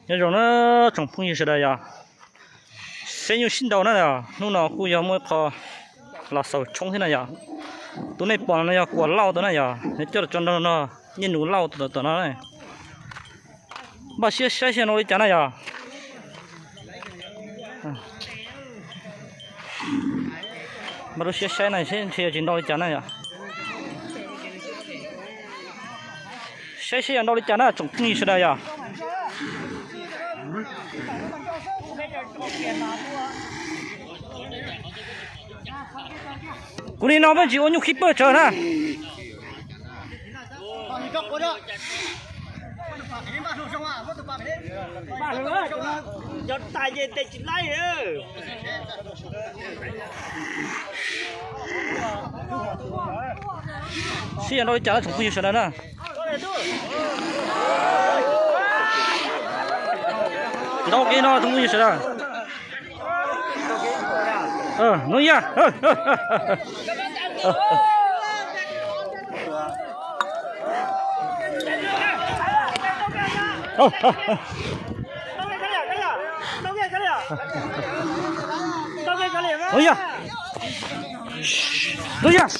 Nyob zoo na tsoom phooj ywg sawv daws yog, seb nyuj sib ntaus na yog, hnub no kuj yog muaj ib qho los xaus tshoob thiab na yog. Tus nej pom no yog Kuam Lauj tau na yog, nws coj los tso nrog no, Nyiaj Nus Lauj tau no. Npaj siab saib seb nrau li cas na yog. Npaj lub siab saib na seb ntshe yog tsis nrau li cas na yog. Saib seb yog nrau li cas na tsoom phooj ywg sawv daws yog. Kuv li no peb tsis ua nyuj khib pawg tsawg na. Sib yog nrau li cas na tsoom phooj ywg sawv daws na. Nrau kiag no tsoom phooj ywg sawv daws. No yog. No yog. No yog.